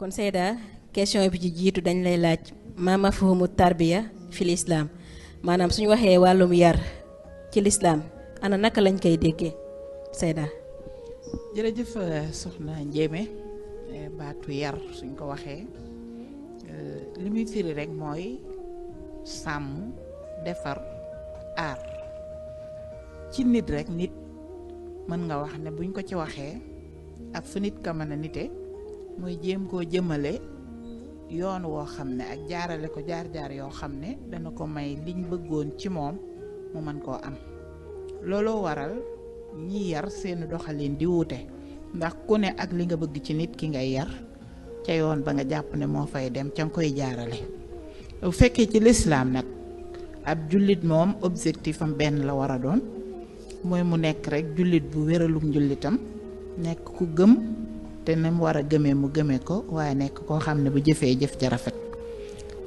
kon Seyda question bi ci jiitu dañ lay laaj ma mafhumu tarbiya fil islam maanaam suñu waxee wàllum yar ci lislaam ana naka lañ koy déggee Seyda. jërëjëf soxna Njéeme baatu yar suñ ko waxee li muy firi rek mooy sàmm defar aar ci nit rek nit mën nga wax ne buñ ko ci waxee ak fu nit ka mën a nite mooy jéem koo jëmale yoon woo xam ne ak jaarale ko jaar-jaar yoo xam ne dana ko may liñ bëggoon ci moom mu mën koo am looloo waral ñi yar seeni doxalin di wuute ndax ku ne ak li nga bëgg ci nit ki ngay yar ca yoon ba nga jàpp ne moo fay dem ca nga koy jaarale bu fekkee ci lislaam nag ab jullit moom objectif am benn la war a doon mooy mu nekk rek jullit bu wéralum njullitam nekk ku gëm te ne mu war a gëmee mu gëmee ko waaye nekk koo xam ne bu jëfee jëf ja rafet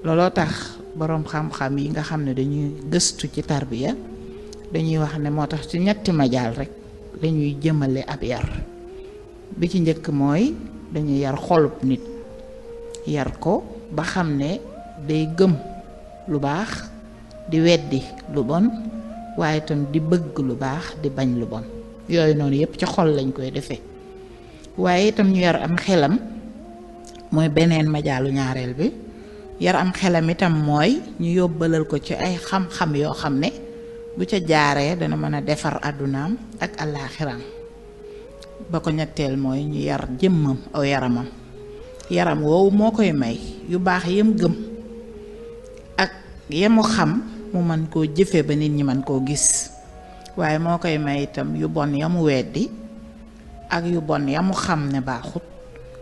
looloo tax boroom xam-xam yi nga xam ne dañuy gëstu ci tarbiya dañuy wax ne moo tax ci ñetti majaal rek lañuy jëmale ab yar bi ci njëkk mooy dañuy yar xolub nit yar ko ba xam ne day gëm lu baax di weddi lu bon waaye itam di bëgg lu baax di bañ lu bon yooyu noonu yépp ci xol lañ koy defee waaye itam ñu yar am xelam mooy beneen majaalu ñaareel bi yar am xelam itam mooy ñu yóbbalal ko ci ay xam-xam yoo xam ne bu ca jaaree dana mën a defar àddunaam ak àllaaxiraam ba ko ñetteel mooy ñu yar jëmmam aw yaramam yaram woowu moo koy may yu baax yam gëm ak yamu xam mu mën koo jëfe ba nit ñi mën koo gis waaye moo koy may itam yu bon yamu weddi ak yu bon yamu xam ne baaxut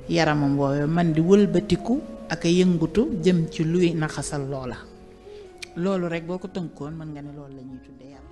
yaramam woowe man di wëlbatiku ak a yëngutu jëm ci luy naxasal loola loolu rek boo ko tënkoon mën nga ne loolu la ñuy tudde yar